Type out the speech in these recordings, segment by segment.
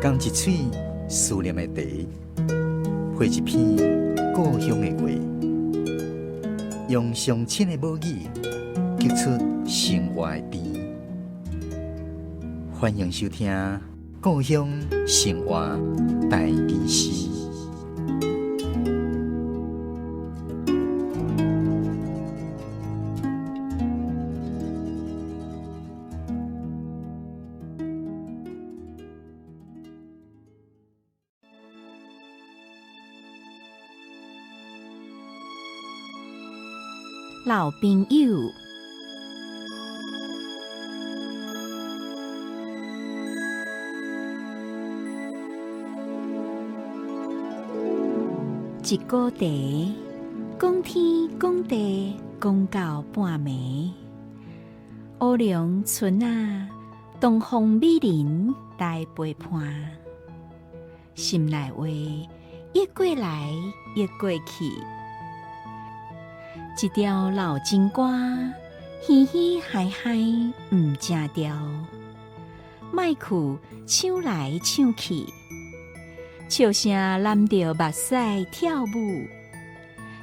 共一喙思念的茶，配一篇故鄉的話，用上親的母語，激出生活的甜。歡迎收聽《故鄉生活台語詩》。老朋友，一鍋茶，講天講地講到半暝。烏龍村仔，東方美人來陪伴，心內話一過來一過去。一條老情歌，嘻嘻嗨嗨毋正調，麥克唱來唱去，笑聲攬著目屎跳舞，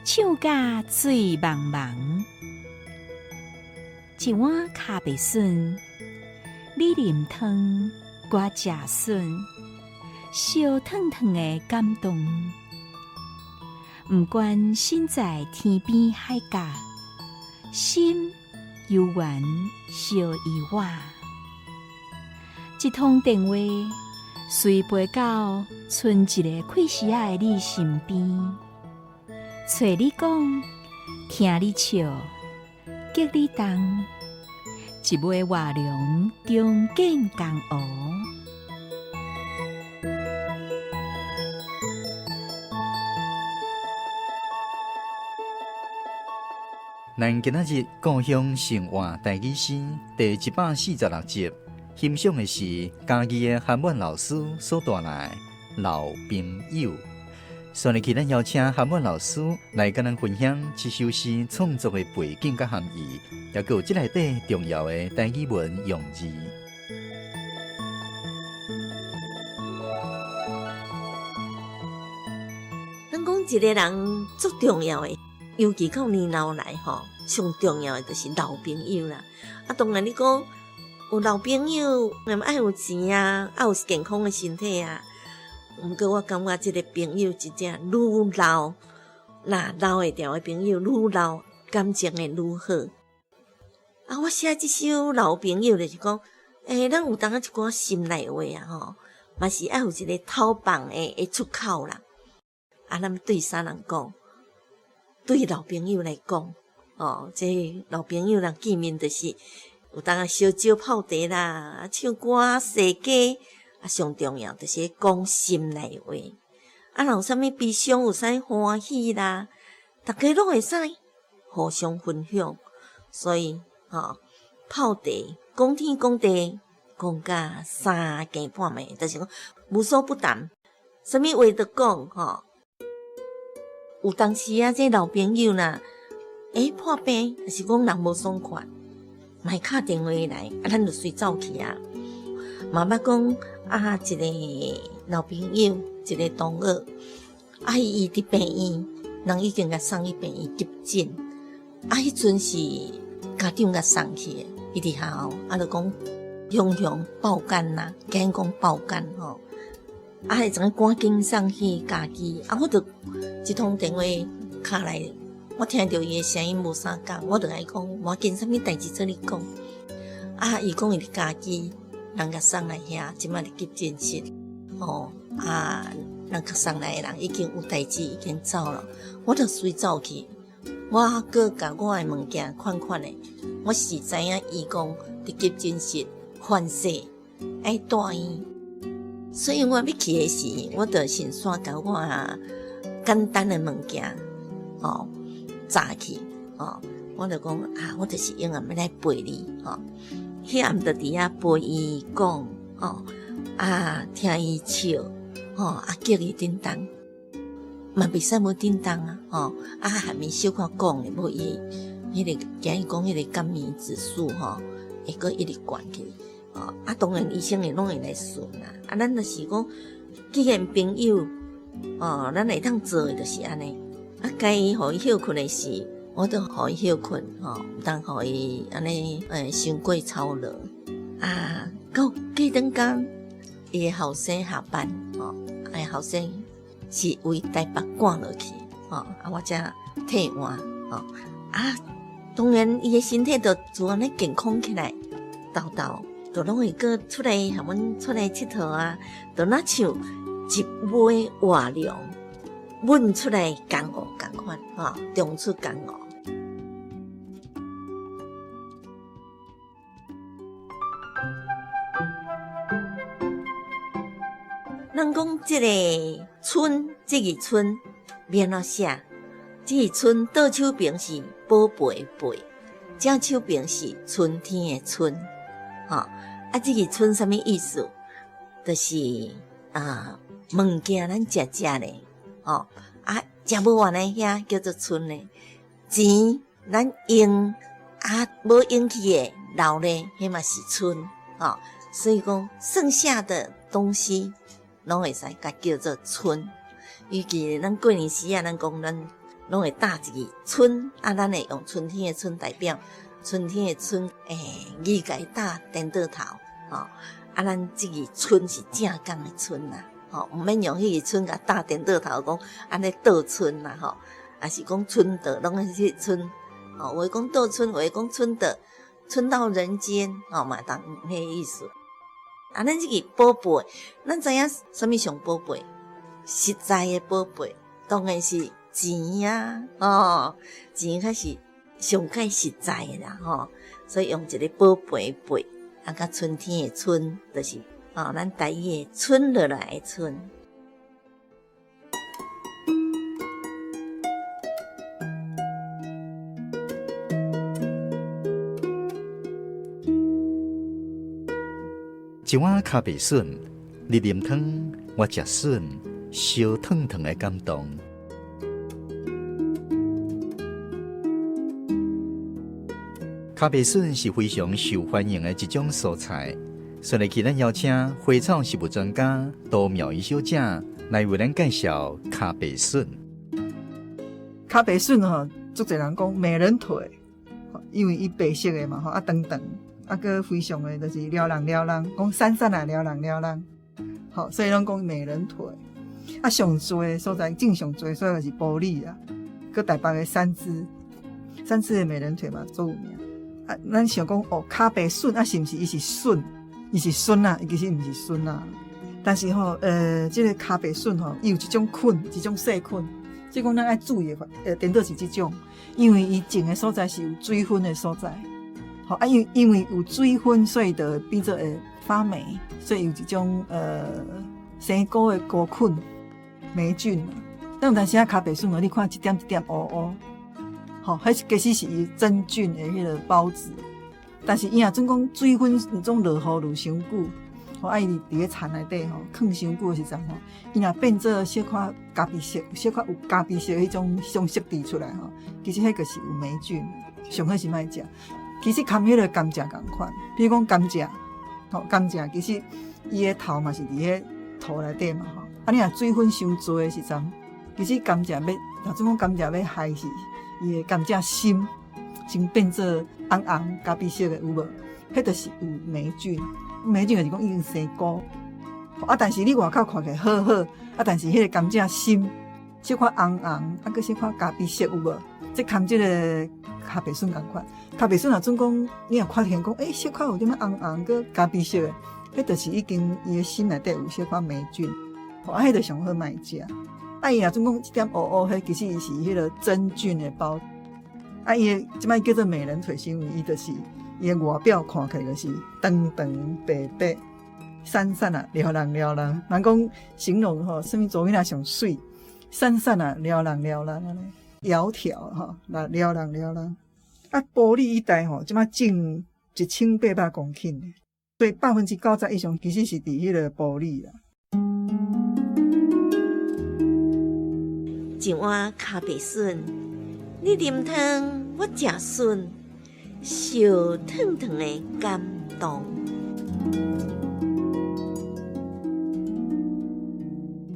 唱甲醉茫茫。一碗咖白筍，你啉湯，我食筍，燒燙燙的感動。毋管身在天邊海角，心猶原相依偎。一通電話，隨飛到賰一个氣時仔的你身邊，揣你講，聽你笑，激你動，一尾活龍重建江湖。咱今仔日故鄉生活台語詩第146集，欣賞的是嘉義的韓滿老師所帶來的老朋友。煞落去，咱邀請韓滿老師來佮咱分享這首詩創作的背景佮含義，抑閣有這內底重要的台語文用字。咱講一个人足重要的，尤其到年老來吼，上重要的就是老朋友啦。啊，當然你講有老朋友，嘛愛有錢啊，愛有健康的身體啊。毋過我感覺這個朋友真正愈老，若留會牢的朋友愈老，感情會愈好。啊，我寫這首老朋友就是講，咱有當仔一寡心內話啊吼，嘛是愛有一個透放的出口啦。啊，咱對啥人講？對老朋友來講，哦，這老朋友人見面就是有當仔燒酒泡茶啦，唱歌踅街。啊，上重要就是講心內話。啊，若有啥物悲傷，有啥物歡喜啦，逐家攏會使互相分享。所以，吼，泡茶講天講地，講甲三更半暝，就是講無所不談，啥物話都講，吼。有當時啊，這老朋友啦，破病，抑是講人無爽快，嘛會敲電話來，啊，咱就隨走去啊。嘛捌講啊，一个老朋友，一个同學，啊，伊佇病院，人已經共送去病院急診，啊，彼陣是家長共送去的，伊佇學校，啊，就講雄雄爆肝啦，驚講爆肝吼，啊，彼陣趕緊送去嘉義，啊，我就一通電話敲來，我聽著伊的聲音無啥仝，我就共伊講，無要緊，啥物代誌做你講，啊，伊講伊佇嘉義。人共送來遐，這擺佇急診室，吼啊！人共送來的人已經有代誌，已經走了。我就隨走去，我閣共我的物件款款的，我是知影伊講佇急診室發誓愛住院，所以我欲去的時，我就先煞共我簡單的物件，吼，紮去，吼，我就講啊，我就是永遠欲來陪你，吼。彼暗就佇遐陪伊講，吼，啊，聽伊笑，吼，啊，叫伊振動，嘛袂使無振動啊，吼，啊，含伊小可講的，無伊彼個驚伊講彼個感染指數，吼，會閣一直懸起，哦，啊，當然醫生會攏會來巡啦。啊，咱就是講，既然朋友，哦，咱會當做的就是按呢。啊，該予伊歇睏的時，我都予伊歇睏，吼，毋通予伊按呢，傷過操勞。啊，到過轉工，伊的後生下班，吼，伊後生是為台北趕落去，吼，啊，我才替換，吼，啊，當然伊的身體就自然咧健康起來，沓沓就攏會閣出來，和阮出來𨑨迌啊，就若像一尾活龍，穩出來江湖仝款，吼，重出江湖。人講這个春，這个春欲按怎寫？這个春倒手邊是寶貝的貝，正手邊是春天的春，吼，啊，這个春啥物意思？就是啊，物件咱食食咧，吼，啊，食無完的遐叫做賰咧，錢咱用啊無用去的留咧，彼嘛是賰，吼，所以講剩下的東西攏會使共叫做賰。尤其咱過年時啊，咱講咱攏會搭一個春，啊，咱會用春天的春代表春天的春，欸，字共搭顛倒頭，吼，啊，咱這个賰是正港的賰啦，吼，毋免用彼个賰共搭顛倒頭講按呢倒賰啦，吼，抑是講春倒，攏是賰，吼，有的講倒賰，有的講春倒，春到人間，吼，嘛當彼意思。啊，咱這个寶貝，咱知影啥物上寶貝？實在的寶貝，當然是錢啊，哦，錢較是上蓋實在的啦，吼，所以用一个寶貝貝，啊，佮春天的春，就是哦，咱台語的賰落來的賰。一碗咖白筍，你啉湯，我食筍，燒燙燙的感動。咖白筍是非常受歡迎的一種蔬菜。所以，咱邀請花草食物專家杜妙儀小姐來為咱介紹咖白筍。咖白筍吼，足濟人講美人腿，因為伊白色的嘛吼，啊長長，啊閣非常的就是撩人撩人，講瘦瘦啊撩人撩人，吼，所以攏講美人腿。啊，上濟所在種上濟所在就是埔里啊，閣台北的三芝，三芝的美人腿嘛足有名。啊，咱想講哦，跤白筍啊，是毋是伊是筍？伊是筍啊，伊其實毋是筍啊。但是吼，這个跤白筍吼，伊有一種菌，一種細菌，這講咱愛注意的，顛倒是這種，因為伊種的所在是有水分的所在，吼啊，因為有水分，所以就會變做會發霉，所以有一種生菇的菇菌霉菌。但有當時啊，跤白筍哦，你看一點一點烏烏，吼，彼其實是伊真菌的彼个孢子。但是伊若準講水分總落雨落傷久，吼啊伊佇咧田內底吼，囥傷久的時陣吼，伊若變做小可咖啡色，小可有咖啡色彼種彼種色佇出來吼，其實彼個是有黴菌，上好是莫食。其實含彼个甘蔗仝款，比如講甘蔗，吼甘蔗其實伊的頭嘛是佇彼土內底嘛吼，啊你若水分傷濟的時陣，其實甘蔗欲，若準講甘蔗欲害是伊的甘蔗心。先變做紅紅咖啡色的有無？彼就是有黴菌，黴菌就是講已經生菇。啊，但是你外口看起來好好，啊，但是彼个甘蔗心小可紅紅，啊，閣小可咖啡色有無？這含這个跤白筍仝款，跤白筍若準講，你若看見講，欸，小可有點仔紅紅，閣咖啡色的，彼就是已經伊的心內底有小可黴菌，啊，彼就上好莫食。啊，伊若準講一點烏烏，彼其實伊是彼个真菌的包。啊，伊的這擺叫做美人腿，是因為伊就是伊的外表看起來就是長長白白、瘦瘦啊，撩人撩人。人講形容吼，啥物查某囡仔上媠，瘦瘦啊，撩人撩人按呢，窈窕吼，來撩人撩人。啊，埔里一帶吼，這擺種1800公頃，所以90%以上其實是佇彼个埔里啦。一碗跤白筍。你啉湯，我食筍，燒燙燙的感動。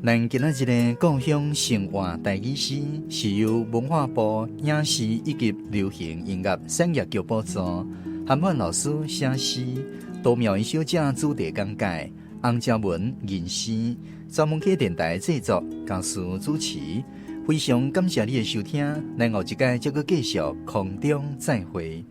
咱今仔日的故鄉生活台語詩，是由文化部影視以及流行音樂產業局補助，韓曼老師寫詩，杜妙儀小姐主題講解，洪嘉文吟詩，專門客電台製作，嘉思主持。非常感謝你的收聽，咱後一擺再閣繼續空中再會。